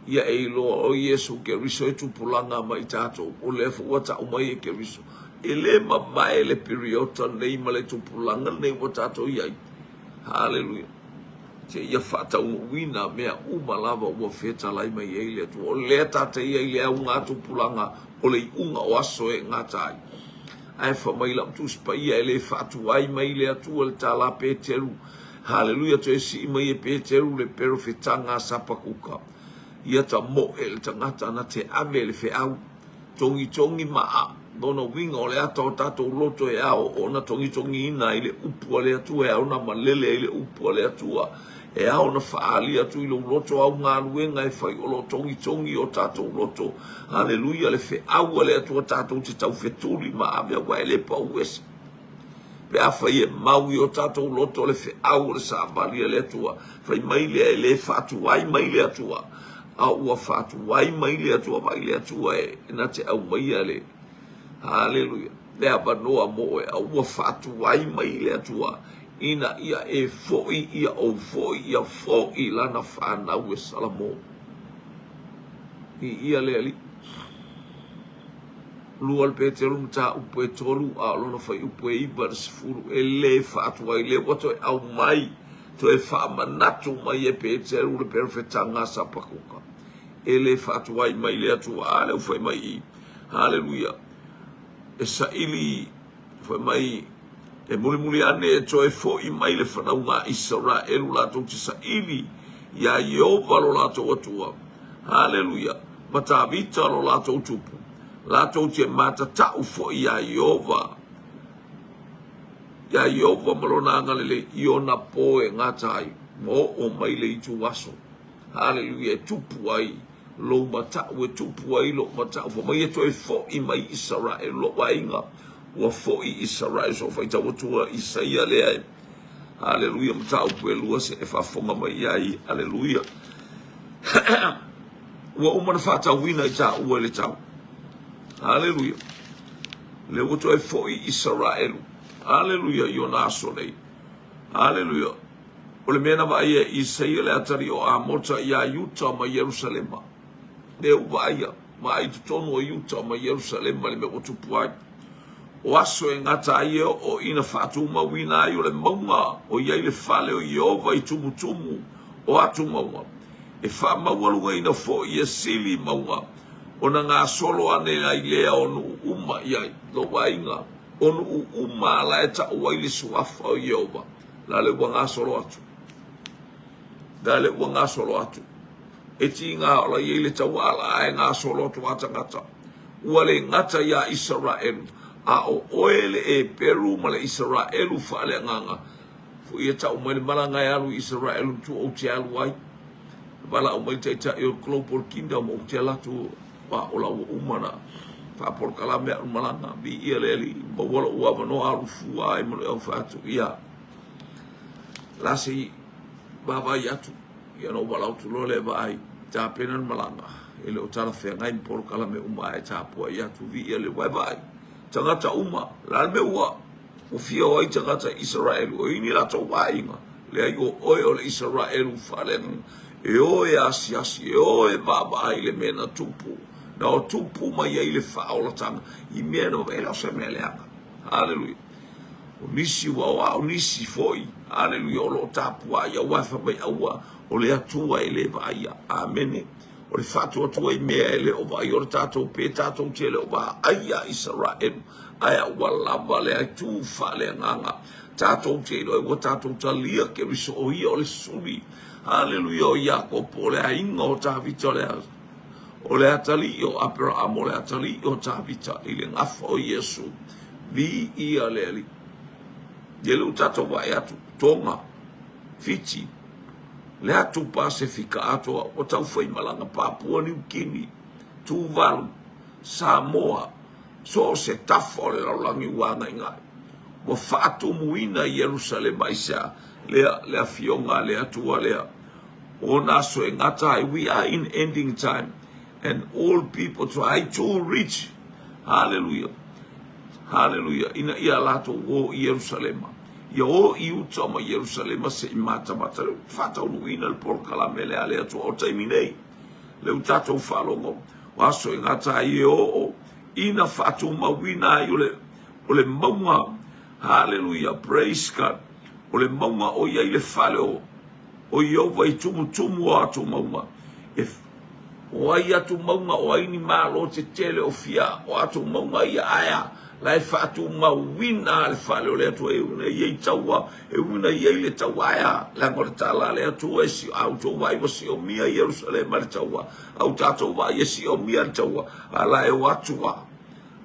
Ia e iloa o Iesu Keriso e tupulaga ma i tatou, o lea foi ua tau mai e Keriso. E le mavae le piriota nei ma le tupulaga nei ua tatou i ai. Haleluia. Seia faataunuuina mea uma lava ua fetalai mai ai le Atua. O lea tatou i ai le auga tupulaga o le iuga o aso e gata ai. Ae fai mai lau Tusi Paia e le faatuai mai le Atua le tala a Peteru. Haleluia, toe sii mai e Peteru le perofetaga a Sapakuka. Ia ta moe le tagata na te ave le feau. Togitogi maa, lona uiga o le ata o tatou loto e ao ona togitogiina ai le upu a le Atua, e ao ona malele ai le upu a le Atua, e ao ona faaali atu i lou loto au galuega e fai o lo o togitogi o tatou loto. Haleluia, le feau a le Atua tatou te taufetuli ma ave aua e le pau ese. Pe afai e mau i o tatou loto le feau o le savali a le Atua, fai mai lea e le faatuai mai le Atua, a ua faatuai mai le Atua, vaai le Atua e na te aumaia le Haleluia, le avanoa mo oe, a ua faatuai mai le Atua ina ia e foi ia ou foi ia foi lana fanau e Salamo. Viia le Alii. Lua le Peteru mataupu e 3, a o lona fuaiupu e 9 i le 10, e le faatuai, lea ua toe aumai, toe faamanatu mai e Peteru le perofetaga a Sapakuka. E le faatuai mai le Atua, a lea ua fai mai i, haleluia, e saili, fai mai, e mulimuli ane e toe foi mai le fanauga a Isaraelu latou te saili iā Ieova lo latou Atua, haleluia, ma Tavita lo latou tupu, latou te matatau foi iā Ieova, iā Ieova ma lona agalelei i ona po e gata ai, ma oo mai le ituaso. Haleluia, e tupu ai lou matau, e tupu ai lou matau, fai mai e toe foi mai Isaraelu, lou aiga, ua foi Isaraelu. So faitau atu a Isaia lea e, haleluia, mataupu e lua se e faafofoga mai i ai, haleluia. Ua uma ona faatauina i taua i le tau. Haleluia. Lea ua toe foi Isaraelu. Haleluia i ona aso nei. Haleluia. O le mea na vaaia e Isaia le atalii o Amota iā Iuta ma Ierusalema. Lea ua vaaia, vaai i totonu o Iuta ma Ierusalema le mea ua tupu ai. O aso e gata ai e oo ina faatumauina ai o le mauga o i ai le fale o Ieova i tumutumu o atu mauga, e faamaualugaina foi e sili mauga ona gasolo ane ai lea o nuu uma i ai lou aiga, o nuu uma la e tau ai le suafa o Ieova, la le ua gasolo atu, la le ua gasolo atu. E tiga o la i ai le tauala ae gasolo atu a tagata. Ua le gata iā Isaraelu, a o oe le Eperu ma le Isaraelu faaleagaga. Foi e tau mai le malaga e alu i Isaraelu i tua ou te alu ai. Valaau mai le taitai o le Global Kingdom ou te alu atu a o la ua uma na faapolokalame a'u malaga. Viia le Alii, maua lo'u avanoa alu fua ai ma le au fai atu ia. La se i vaavaai atu. Ia ona ou valaau atu loa lea e vaai, tapena le malaga, e le o talafeagai ma polokalame uma ae tapuai atu, viia le Aua e vaai, tagata uma, o le a le mea ua ua fia o ai tagata Isaraelu, o i ni latou aiga, leai o oe o le Isaraelu faaleagaga, e o e asiasi, e o e vaavaai i le mea na tupu, na o tupu mai ai le faaolataga i mea na e le o se mea leaga. Haleluia. O nisi ua o a o nisi foi, haleluia, o lo o tapuai aua e fai mai aua o le Atua e le vaaia. Amene. O le faatuatua i mea e le o vaaia o le tatou pe tatou te le o vaaia Isaraelu, ae ua lava le aitu faaleagaga. Tatou te iloa ua tatou talia Keriso o ia o le suli. Haleluia o Iakopo o le aiga o Tavita o le o le atalii o Aperahama o le atalii o Tavita i le gafa o Iesu. Viia le Alii. Ia lea ua tatou vaai atu, Toga, Fiti, le atu Pasefika atoa ua taufaimalaga Papua Niu Kini, Tuvalu, Samoa, so o se tafa o le lalolagi ua agaigai. Ua faatumuina Ierusalema aisea? Lea, le Afioga a le Atua lea. O ona aso e gata ai, we are in ending time and all people try to reach, hallelujah, hallelujah, ina ia latou o i Ierusalema. Ia o i uta ma Ierusalema se i matamata le faataunuuina le polokalame lea a le Atua o taimi nei. Lea ua tatou faalogo, o aso e gata ai e oo ina faatumauina ai o le, o le mauga, hallelujah, praise God, o le mauga o i ai le fale o, o Ieova i tumutumu o atu mauga. E, o ai atu mauga, o ai ni malo tetele o fia, o atu mauga ia aea, la e faatumauina le fale o le Atua e una i ai taua, e una i ai le taua aea, leaga o le tala a le Atua e si, a outou vaai ua siomia Ierusalema le taua, a o tatou vaai e siomia le taua, a la e o atu a,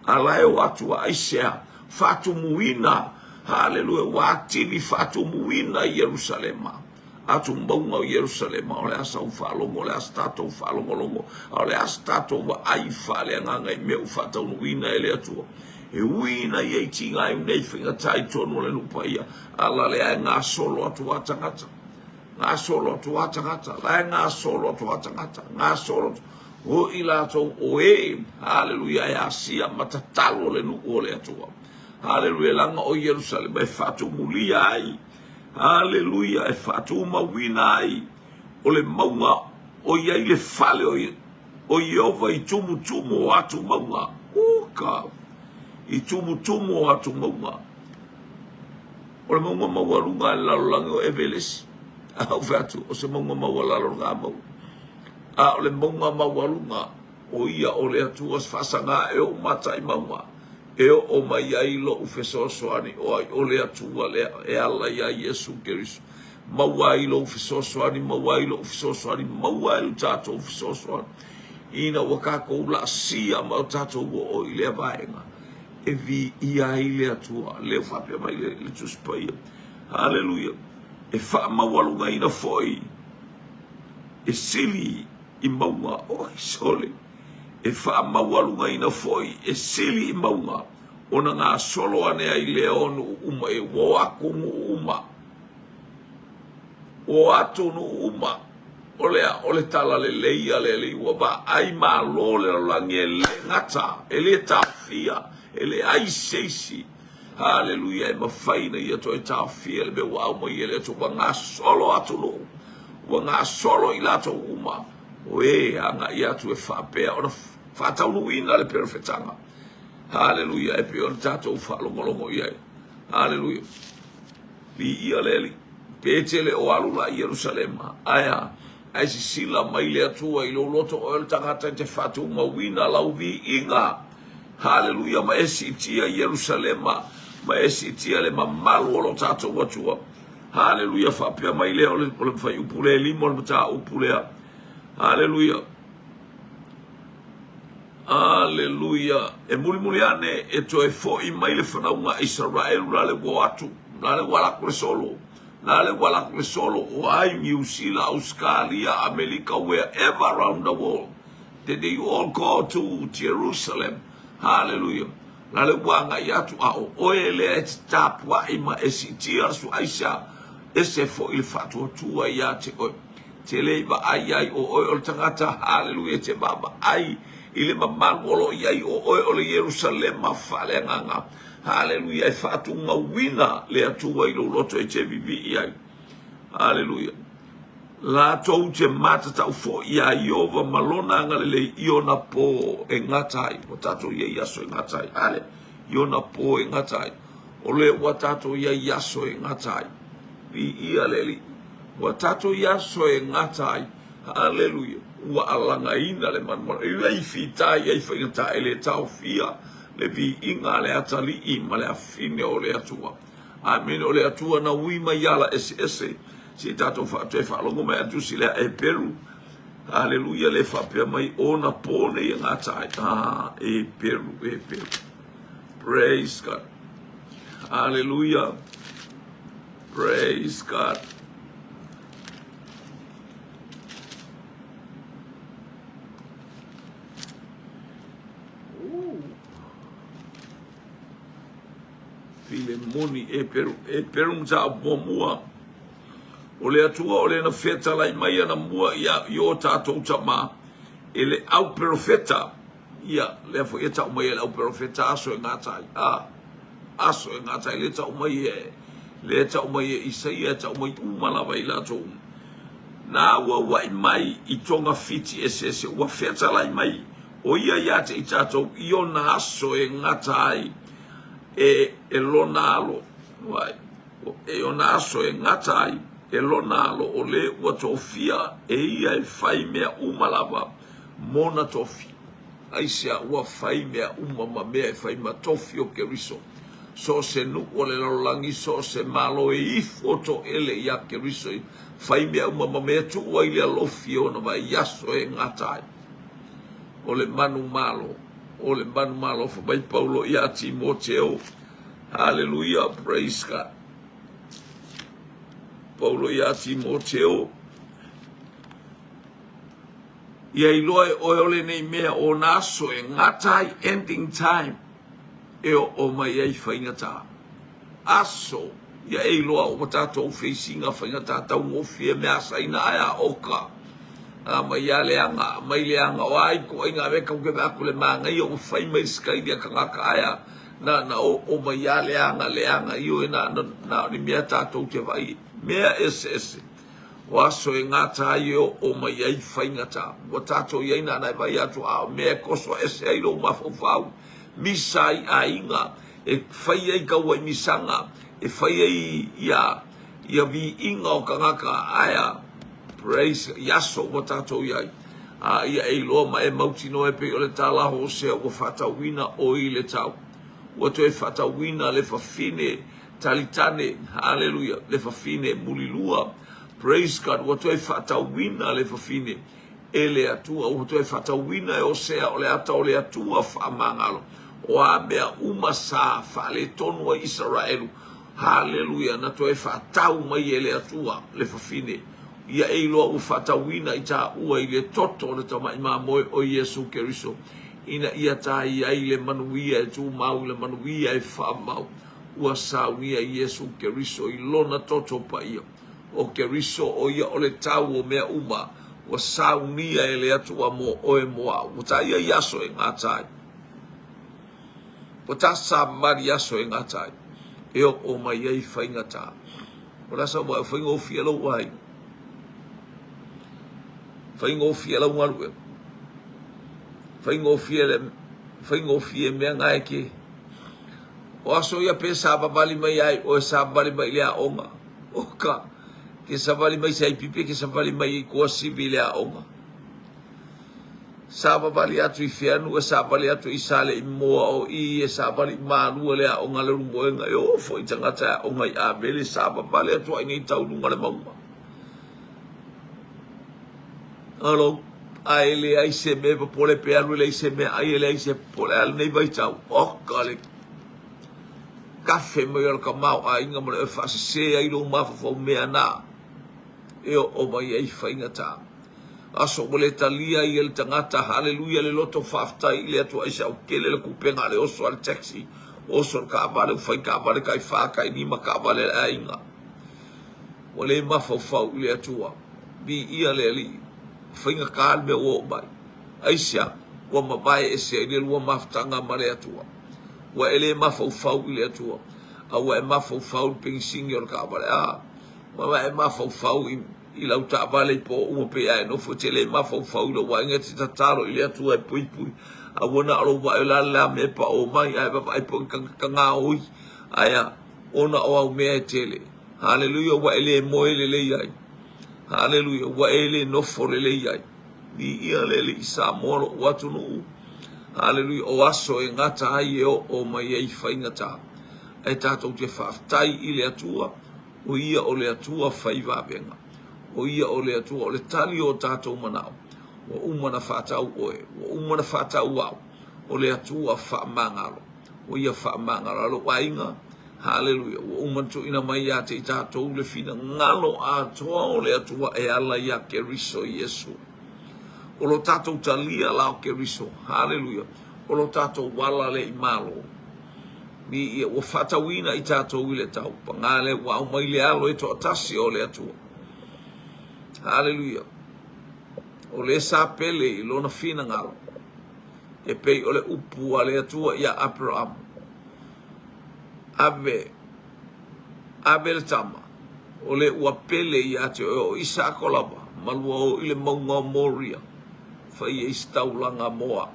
a la e o atu a, aisea, faatumuina, haleluia, ua atili faatumuina Ierusalema. Atu mauga o Ierusalema, o le a sau faalogo, o le a se tatou faalogologo, a o le a se tatou vaai faaleagaga i mea ua faataunuuina e le Atua. E ui ina ia i tiga ai nei faigata i totonu o le nuu paia, a la lea e gasolo atu a tagata, gasolo atu a tagata, la e gasolo atu a tagata, gasolo atu, o i latou o e, haleluia, e asia ma tatalo le nuu o le Atua. Haleluia, leaga o Ierusalema e faatumulia ai, haleluia, e faatumauina ai o le mauga o i ai le fale o, o Ieova i tumutumu o atu mauga. Uka! I tumutumu o atu mauga. O le mauga maualuga a le lalolagi o Everest. A ou fai atu, o se mauga maualalo lena mauga. A o le mauga maualuga, o ia o le Atua se faasaga e ou matai mauga, e oo mai ai lou fesoasoani, o ai o le Atua lea e ala iā Iesu Keriso. Maua ai lou fesoasoani, maua ai lou fesoasoani, maua ai lo tatou fesoasoani. Ina ua tatou laasia ma o tatou oo i lea vaega, e viia ai le Atua. Lea ua faapea mai le, le Tusi Paia. Haleluia. E faamaualugaina foi e sili i mauga, oi sole, e faamaualugaina foi e sili i mauga, ona gasolo ane ai lea o nuu uma e ua o atu nuu uma, ua o atu nuu uma, o lea, o le tala lelei a le Alii ua vaai malo le lalolagi e le gata, e le taofia, e leai se isi, haleluia, e mafai ona ia toe taofia le mea ua aumai e le Atua, ua gasolo atu nuu, ua gasolo i latou uma, o e agai atu e faapea ona faataunuuina le perofetaga. Haleluia, e pei ona tatou faalogologo i ai. Haleluia. Viia le Alii. Pe te le o alu la i Ierusalema, ae a? Ae sisila mai le Atua i lou loto oe o le tagata e te faatumauina lau viiga. Haleluia, ma e siitia Ierusalema, ma e siitia le mamalu o lo tatou Atua. Haleluia, faapea mai lea o le, o le fuaiupu lea e lima o le mataupu lea. Haleluia. Aleluia! E mulimuli ane e toe foʻi mai le fanauga a Isaraelu la le ua o atu, la le ua ala atu le solo, la le ua ala atu le solo, o ai Niu Sila, Ausekalia, Amelika, wherever around the world that they all go to Jerusalem. Hallelujah. La le ua agai atu, a o oe lea e te tapuai ma e siitia le suaisa, ese foi le faatuatua ia te oe. Te le i vaai ai o oe o le tagata, haleluia, te vaavaai i le mamalu o lo o i ai o oe o le Ierusalema faaleagaga, haleluia, e faatumauina le Atua i lou loto e te vivii ai. Haleluia. Latou te matatau foi iā Ieova ma lona agalelei i ona pō e gata ai. Ua tatou i ai i aso e gata ai. Hale, i ona pō e gata ai. O lea ua tatou i ai i aso e gata ai. Viia le Alii. Ua tatou i aso e gata ai. Haleluia. Ua alagaina le manumanuga. E lei fita i ai faigata e le taofia le viiga a le atalii ma le afine o le Atua. Amene. O le Atua na ui mai i ala eseese. Se i tatou toe faalogo mai a le Tusi lea a Eperu. Aleluia, le faapea mai ona pō nei e gata ai. Ah, Eperu, Eperu. Praise God. Aleluia. Praise God. Filemoni, Eperu, Eperu mataupu muamua. O le Atua o le na fetalai mai ana mua ia i o tātou tamā e le au perofeta. Ia, lea foi e tau mai e le au perofeta aso e gata ai. A, aso e gata ai, le tau mai e, le tau mai e Isaia, e tau mai uma lava i latou uma. Na auauai mai i togafiti eseese ua fetalai mai ʻo ia iā te i tātou i ona aso e gata ai e, e lona alo. Wai, e ona aso e gata ai e lona alo o le ua tofia e ia e fai mea uma lava mona tofi. Aisea ua fai mea uma ma mea e fai ma tofi o Keriso. So o se nuʻu o le lalolagi, so o se malo e ifu o toʻele iā Keriso i fai mea uma ma mea tuʻu ai le alofi e ona vae i aso e gata ai. O le manumalo, o le manumalo, fai mai Paulo iā Timoteo. Haleluia, praise God. Paulo iā Timoteo. Ia iloa e oe o lenei mea o nā aso e gata ai, ending time, e oo mai ai faigata. Aso, ia e iloa ua tatou feisiga faigata taugofie mea asaina ae a oka. A mai ia leaga, mai leaga, o a ituaiga mea kau ke vaai atu le manaia ua fai mai le sikaili a tagata ae a na na oo mai ia leaga, leaga, ioe na na na o ni mea tatou te vaai, mea eseese. O aso e gata ai e oo mai ai faigata. Ua tatou i ai nāna e vaai atu a o mea e koso ese ai lou mafaufau. Misa ai aiga, e fai ai kauaimisaga, e fai ai ia, ia viiga o tagata aea. Praise, i aso ua tatou i ai. A ia e iloa ma e mautinoa e pei o le tala Hosea ua faatauina ʻoe i le tau. Ua toe faatauina le fafine Talitane, haleluia, le fafine mulilua, praise God, ua toe faatauina le fafine e le Atua, ua toe faatauina e Osea o le ata o le Atua faamagalo, o a mea uma sa faaletonu ai Isaraelu, haleluia, na toe faatau mai e le Atua le fafine, ia e iloa ua faatauina i taua i le toto o le tamai mamoe o Iesu Keriso, ina ia tai ai le manuia e tumau i le manuia e faamau. Ua saunia Iesu Keriso i lona toto paia. ʻO Keriso, ʻo ia o le tau o mea uma, ua saunia e le Atua mo ʻoe mo aʻu. Ua ta ia i aso e gata ai. Ua ta savali aso e gata ai. E oo mai ai faigata. O le asa ua e faigofie lou aiga. Faigofie lau galuega. Faigofie le faigofie mea na e ke. O aso ia pe savavali mai ai oe savavali mai i le aoga. Oka, ke savali mai se aipipi ke savali mai i Tuasivi i le aoga. Savavali atu i Feanu e savali atu i Saleimoa o i e savali i Malua le aoga a Leulumoega e oo foi tagata e aoga i Avele savavali atu ai nei tau luga le mauga. Hello. A e leai se mea e popole pe alu e leai se mea ai e leai se popole a lenei vaitau. Oka le kafe mai o le tamaoaiga ma le oe faasese ai lou mafaufau mea na e oo mai ai faigata. Aso ua le talia ai e le tagata, haleluia le loto faafetai i le Atua aisea ua tele le kupega a le oso a le taxi, oso le taavale, ua fai taavale tai fa tai lima taavale a le aiga. Ua le mafaufau i le Atua. Viia le Alii. Ua faigata le mea ua oo mai. Aisea? Ua mavae ese ai le lua mafutaga ma le Atua. Ua e le mafaufau i le Atua, a ua e mafaufau i le penisini o le taavale. A, ua e mafaufau i, i lau taavale i po uma pei a e nofo e te le mafaufau i lou aiga e te tatalo i le Atua e puipui. Aua na o lou vaai o le a le la mea e paʻo mai, ae vaavaai po i tagata gaoi. Ae a? Ona o au mea e tele. Haleluia, ua e le moe lelei ai. Haleluia, ua e le nofo lelei ai. Viia le Alii Samoa loʻu atunuu. Haleluia, o aso e gata ai e oo mai ai faigata. Ae tatou te faafetai i le Atua, o Ia o le Atua fai vavega. O Ia o le Atua o le tali o tatou manao. Ua uma na faatau oe, ua uma na faatau au, o le Atua faamagalo. O Ia faamagalo a lou aiga, haleluia, ua uma na tuuina mai ia te i tatou le finagalo atoa o le Atua e ala ia Keriso Iesu. O lo tatou talia la o Keriso, haleluia, o lo tatou ala lea i malo. Mi ia ua faatauina i tatou i le tau, pagā lea ua aumai le alo e toatasi o le Atua. Haleluia. O le sa pele i lona finagalo, e pei o le upu a le Atua ia Aperahama, Ave, ave le tama, o le ua pele ia te oe o Isaako lava, ma lua o i le mauga o Moria, fai ai se taulaga mo au.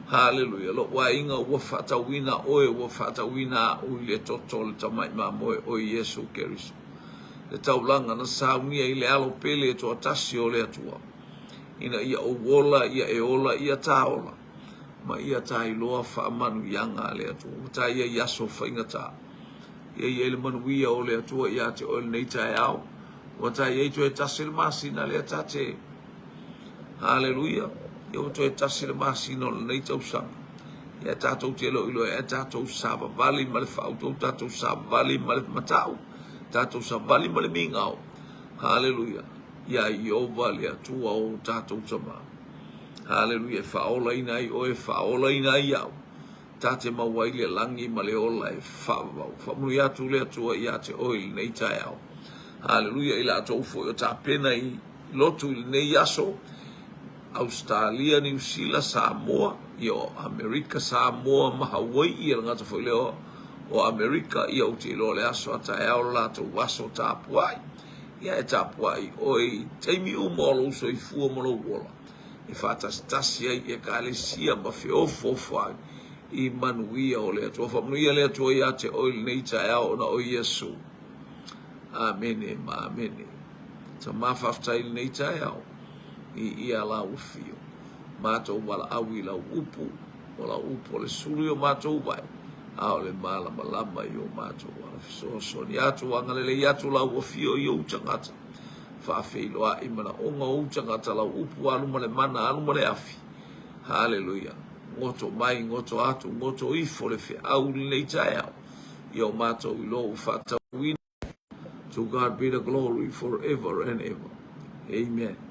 Haleluia, lou aiga ua faatauina oe, ua faatauina au i le toto o le tamai mamoe o Iesu Keriso. Le taulaga na saunia i le alo pele e toatasi o le Atua, ina ia ou ola, ia e ola, ia ta ola, ma ia ta iloa faamanuiaga a le Atua. Ua ta ia i aso faigata. Ia i ai le manuia o le Atua ia te oe lenei taeao. Ua ta i ai toe tasi le masina lea ta te Haleluia. Ia ua toe tasi le masina o lenei tausaga. Ia tatou te iloiloa ai tatou savavali ma le faautou, tatou savavali ma le matau, tatou savali ma le migao. Haleluia. Ia Ieova le Atua o tatou tama. Haleluia. E faaolaina ai oe, faaolaina ai au. Ta te maua ai le lagi ma le ola e faavavau. Faamanuia atu le Atua ia te oe i lenei taeao. Haleluia. I latou foi o tapena i lotu i lenei aso, Ausetalia, Niu Sila, Samoa, ia o Amerika, Samoa ma Hawai'i, e le gata foi lea o Amerika, ia ou te iloa o le aso a taeao le latou aso tapuai. Ia e tapuai oe i taimi uma o lou soifua ma lou ola, e faatasitasi ai i Ekalesia ma feofoofo ai i manuia o le Atua. Faamanuia le Atua ia te oe i lenei taeao ona o Iesu. Amene ma amene. Tama faafetai i lenei taeao i ia lau afio. Matou valaau i lau upu, o lau upu o le sulu i o matou vae, a o le malamalama i o matou ala. Fesoasoani atu, agalelei atu lau afio i ou tagata. Faafeiloai manaoga o ou tagata lau upu alu ma le mana, alu ma le afi. Haleluia. Goto mai, goto atu, goto ifo le feau i lenei taeao. Ia o matou iloa ua faatauina. To God be the glory forever and ever. Amen.